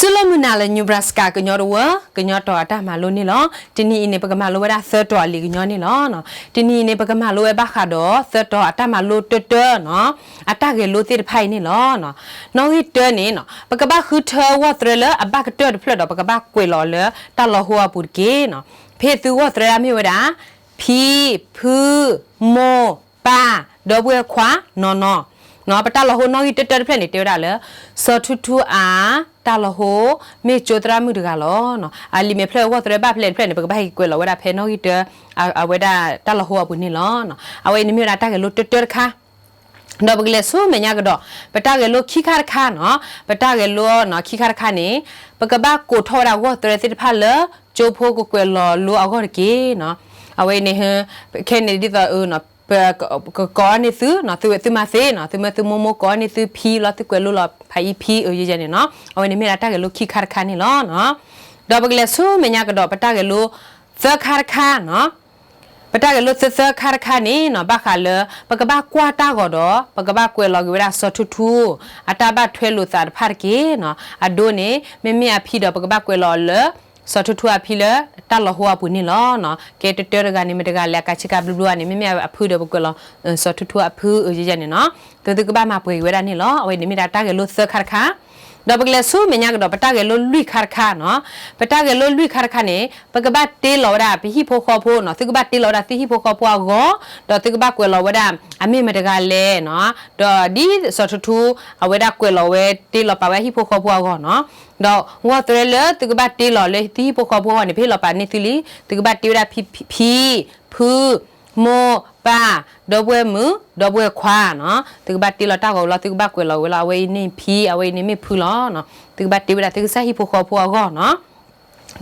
စူၢ်လီၤမုၢ်နၤလၢ Nebraska ကညီတဝၢ ကညီတီၤအတၢ်မၤလိန့ၣ်လီၤ. တနံၤအံၤန့ၣ် ပကမၤလိဝဲဒၣ်သၢတီၤအလံာ်ကညီန့ၣ်လီၤ. တနံၤအံၤန့ၣ် ပကမၤလိဝဲဘၣ်ဃးဒီးသၢတီၤအတၢ်မၤလိတၢတၢနီၤ, အတၢ်ဂဲၤလိသ့ၣ်တဖၣ်အံၤန့ၣ်လီၤ. နီၣ်ဂံၢ်တၢန့ၣ် ပကဘၣ်ဃုထၢဂီၢ်သရဲလၢအဘၣ်ကတၢၢ်တဖျၢၣ်ဒီး ပကဘၣ်ကွဲးလီၤလၢတၢ်လီၤဟိအပူၤတက့ၢ်နီၤ. ဖဲသုဂီၢ်သရဲဒၣ်မ့ၢ်ဝဲဒၣ် ဖံ, ဖု, မိၢ်, ပၢ်, ဒီပုၢ်ဝဲၢ်ခွါ, နီၢ်နီၢ်. ပတၢ်လီၤဟိနီၣ်ဂံၢ်တၢတၢတဖျၢၣ်န့ၣ် တဲဝဲဒၣ်လၢ စီၤထူထူအ တၢ်လီၤဟိ မ့ၢ်ကၠိသရၣ်မုၣ်တဂၤလီၤ. အလံာ်မဲာ်ဖျၢၣ်ဂီၢ်သရဲဘၣ်ဖဲလဲၣ်တဖျၢၣ်န့ၣ် ပကဘၣ်ဟဲက့ၤကွဲးလီၤဝဲဒၣ်ဖဲနီၣ်ဂံၢ်တၢ အဝဲဒၣ်တၢ်လီၤဟိအပူၤန့ၣ်လီၤ. အဝဲအံၤန့ၣ်မ့ၢ်ဝဲဒၣ်တၢ်ဂဲၤလိတၢတၢတခါ ဒီးပကလဲၤဆူမဲာ်ညါကဒီး ပတၢ်ဂဲၤလိခံခါတခါနီၤ, ပတၢ်ဂဲၤလိခံခါတခါန့ၣ် ပကဘၣ်ကိးထီၣ်ဝဲဒၣ်ဂီၢ်သရဲသ့ၣ်တဖၣ်လၢ ကၠိဖိကကွဲးလီၤလိအဂီၢ်တက့ၢ်နီၤ. အဝဲအံၤန့ၣ် ခဲန့ၣ်ဒ်သိး ပကကိးန့ၢ်သုနီၤ, သုဝဲသုမၤသ့နီၤ, သုမ့ၢ်သုမိၢ်မိၢ်ကိးန့ၢ်သုဖံလီၤ, သုကွဲးလိလီၤဖးအံၤဖံ အယဲယဲန့ၣ်နီၤ. အဝဲန့ၣ်မ့ၢ်ဒၣ်တၢ်ဂဲၤလိခံခါတခါန့ၣ်လီၤ. ဒီးပကလဲၤဆူမဲာ်ညါကဒီး ပတၢ်ဂဲၤလိသၢခါတခါနီၤ. ပတၢ်ဂဲၤလိသၢသၢခါတခါန့ၣ်နီၤ ဘၣ်ဃးလၢ ပကဘၣ်ကွၢ်တၢ်ဂီၤဒီး ပကဘၣ်ကွဲးလီၤက့ၤဝဲဒၣ်စီၤထူထူ အတၢ်ဘၣ်ထွဲလိာ်သးတဖၣ်တက့ၢ်နီၤ. အဒိန့ၣ် မ့မ့ၢ်အဖံဒီး ပကဘၣ်ကွဲးလီၤလၢ စီၤထူထူအဖံလၢတၢ်လီၤဟိအပူၤန့ၣ်လီၤ. ကဲတတၢတဂၤန့ၣ် မတဂၤလဲၤအကးဆ့ကၤဘျုးဘျုးဧါန့ၣ် မ့မ့ၢ်အဖုဒီး ပကွဲးလီၤ စီၤထူထူအဖု အယဲယဲန့ၣ်နီၤ. သုသုကဘၣ်မၤပှဲၤက့ၤဝဲဒၣ်န့ၣ်လီၤ. အဝဲန့ၣ်မ့ၢ်ဒၣ်တၢ်ဂဲၤလိသၢခါတခါ ဒီးပကလဲၤဆူမဲာ်ညါကဒီး ပတၢ်ဂဲၤလိလွံၢ်ခါတခါနီၤ. ပတၢ်ဂဲၤလိလွံၢ်ခါတခါန့ၣ် ပကဘၣ်တ့လီၤဝဲဒၣ် ပဟံၣ်ဖိဃီဖိနီၤ, သုကဘၣ်တ့လီၤဝဲဒၣ်သုဟံၣ်ဖိဃီဖိအဂီၢ်, ဒီးသုကဘၣ်ကွဲးလီၤဝဲဒၣ် အမ့ၢ်မတဂၤလဲၣ်နီၤ, ဒီးဒ်စီၤထူထူ အဝဲဒၣ်ကွဲးလီၤဝဲတ့လီၤပာ်ဝဲဟံၣ်ဖိဃီဖိအဂီၢ်နီၤ. ဒီးဂီၢ်သရဲလၢသုကဘၣ်တ့လီၤလၢသုဟံၣ်ဖိဃီဖိအဂီၢ်န့ၣ် ပဟ့ၣ်လီၤပာ်န့ၢ်သုလံ, သုကဘၣ်တ့ဝဲဒၣ်ဖံ, ဖံ, ဖု, မိၢ်, ပၢ်, ဒီပုၢ်ဝဲၢ်မုၣ်, ဒီပုၢ်ဝဲၢ်ခွါနီၤ. သုကဘၣ်တ့လီၤတၢ်ဂီၤဝံၤလီၤ သုကဘၣ်ကွဲးလီၤဝဲလီၤ အဝဲအံၤန့ၣ်ဖံ အဝဲအံၤန့ၣ်မ့ၢ်ဖုလီၤ. သုကဘၣ်တ့ဝဲဒၣ်သုကစၢ်ဟံၣ်ဖိဃီဖိအဂီၢ်နီ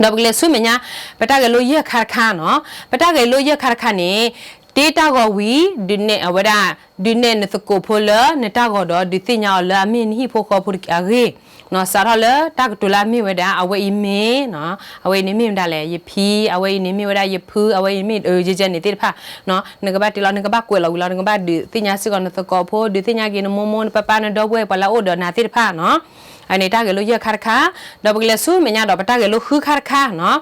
ၤ. ဒီးပကလဲၤဆူမဲာ်ညါ ပတၢ်ဂဲၤလိယဲၢ်ခါတခါနီၤ. ပတၢ်ဂဲၤလိယဲၢ်ခါတခါန့ၣ် တ့တၢ်ဂီၤဝံၤ ဒုးနဲၣ်အဝဲဒၣ် ဒုးနဲၣ်နသကိးဖိလၢနတၢ်ဂီၤဒီး ဒုးသ့ၣ်ညါအီၤလၢအမ့ၢ်နဟံၣ်ဖိဃီဖိအဂ့ၢ်နီၤ. စးထီၣ်လၢတၢ်ကတိၤလၢအမ့ၢ်ဝဲဒၣ် အဝဲအံၤမ့ၢ်နီၤ, အဝဲအံၤန့ၣ်မ့ၢ်မတၤလဲၣ် ယဖံ, အဝဲအံၤန့ၣ်မ့ၢ်ဝဲဒၣ်ယဖု, အဝဲအံၤမ့ၢ် ယဲယဲန့ၣ်သ့ၣ်တဖၣ်နီၤ. နကဘၣ်တ့လီၤ နကဘၣ်ကွဲးလီၤဝံၤလီၤ နကဘၣ်ဒုးသ့ၣ်ညါစ့ၢ်ကီးနသကိးဖိ, ဒုးသ့ၣ်ညါက့ၤနမိၢ်မိၢ်နပၢ်ပၢ် နဒီပုၢ်ဝဲၢ်ပှၤလၢအအိၣ်ဒီးနၤသ့ၣ်တဖၣ်နီၤ. အန့ၣ်တၢ်ဂဲၤလိယဲၢ်ခါတခါ, ဒီးပကလဲၤဆူမဲာ်ညါဒီး ပတၢ်ဂဲၤလိဃုခါတခါနီၤ.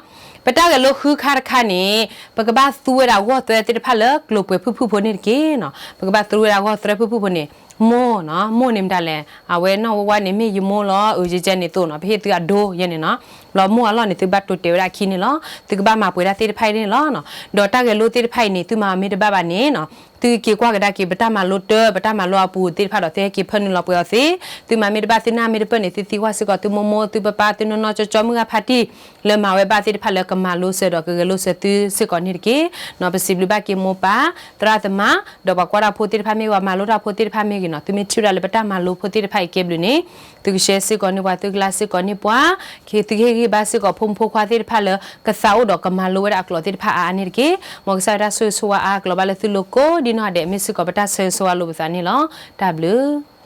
ပတၢ်ဂဲၤလိဃုခါတခါန့ၣ် ပကဘၣ်သူဝဲဒၣ်ဂီၢ်သရဲသ့ၣ်တဖၣ်လၢကျိၤပှဲၤဖုၣ်ဖုၣ်ဖိန့ၣ်တက့ၢ်နီၤ. ပကဘၣ်သူဝဲဒၣ်ဂီၢ်သရဲဖုၣ်ဖုၣ်ဖိန့ၣ် မိၢ်နီၤ, မိၢ်န့ၣ်မတၤလဲၣ်, အဝဲနီၢ်ဝါဝါန့ၣ်မ့ၢ်ယမိၢ်လီၤ, အယဲယဲန့ၣ်သိးနီၤ, ပဟ့ၣ်သုအဒိယဲန့ၣ်နီၤ. ဘျီမိၢ်အလီၢ်န့ၣ် သုဘၣ်တိၤတဲဝဲဒၣ်အခံန့ၣ်လီၤ. သုကဘၣ်မၤပှဲၤဒၣ်သ့ၣ်တဖၣ်အံၤန့ၣ်လီၤ. ဒီးတၢ်ဂဲၤလိသ့ၣ်တဖၣ်အံၤန့ၣ် သုမၤမ့ၢ်တဘၣ်ဘၣ်န့ၣ်နီၤ, သုက့ၤကွၢ်ကဒါက့ၤ ပတၢ်မၤလိတၢ ပတၢ်မၤလိအပူၤသ့ၣ်တဖၣ်ဒီး သုဟဲက့ၤဖၢနုာ်လီၤပှဲၤအီၤသ့. သုမၤမ့ၢ်တဘၣ် သုနၢ်မ့ၢ်တပၢၢ်န့ၣ် သုသံကွၢ်စ့ၢ်ကီး သုမိၢ်မိၢ် သုပၢ်ပၢ် သုနီၢ်နီၢ်ကၠီကၠီ မုၢ်ဂၤဖါတံၢ် လၢမၤဝဲဘၣ်သ့ၣ်တဖၣ်လၢကမၤလိစၢၤဒီးကဂဲၤလိစၢၤသုစ့ၢ်ကီးန့ၣ်တက့ၢ်. ပစံးဘျုးဘၣ်က့ၤမိၢ်ပၢ် သရၣ်သမါ ဒီးပှၤကွၢ်တၢ်ဖိသ့ၣ်တဖၣ်မ့ၢ်ဂ့ၤ ပှၤမၤလိတၢ်ဖိသ့ၣ်တဖၣ်မ့ၢ်ဂ့ၤနီၤ, သုမ့ၢ်ထံၣ်ဝဲဒၣ်လၢပတၢ်မၤလိဖိသ့ၣ်တဖၣ်အံၤကဲဘျုးန့ၣ် သုကshareစ့ၢ်ကီးန့ၢ်ပှၤ သုကlikeစ့ၢ်ကီးန့ၢ်ပှၤ, သုကဟ့ၣ်ဂံၢ်ဘါစ့ၢ်ကီးဖိမုၣ်ဖိခွါသ့ၣ်တဖၣ်လၢ ကသးအိၣ်ဒီးကမၤလိဝဲဒၣ်အကျိာ်သ့ၣ်တဖၣ်အါအါန့ၣ်တက့ၢ်. မ်ကစၢ်ယွၤတၢ်ဆိၣ်ဂ့ၤဆိၣ်ဝါအါကလီၤဘၣ်လၢသုလိၤကိးဒ်နီၢ်ဒဲး မ့ၢ်စ့ၢ်ကီးပတၢ်ဆိၣ်ဂ့ၤဆိၣ်ဝါလိာ်ပသးန့ၣ်လီၤ. တၢ်ဘျုး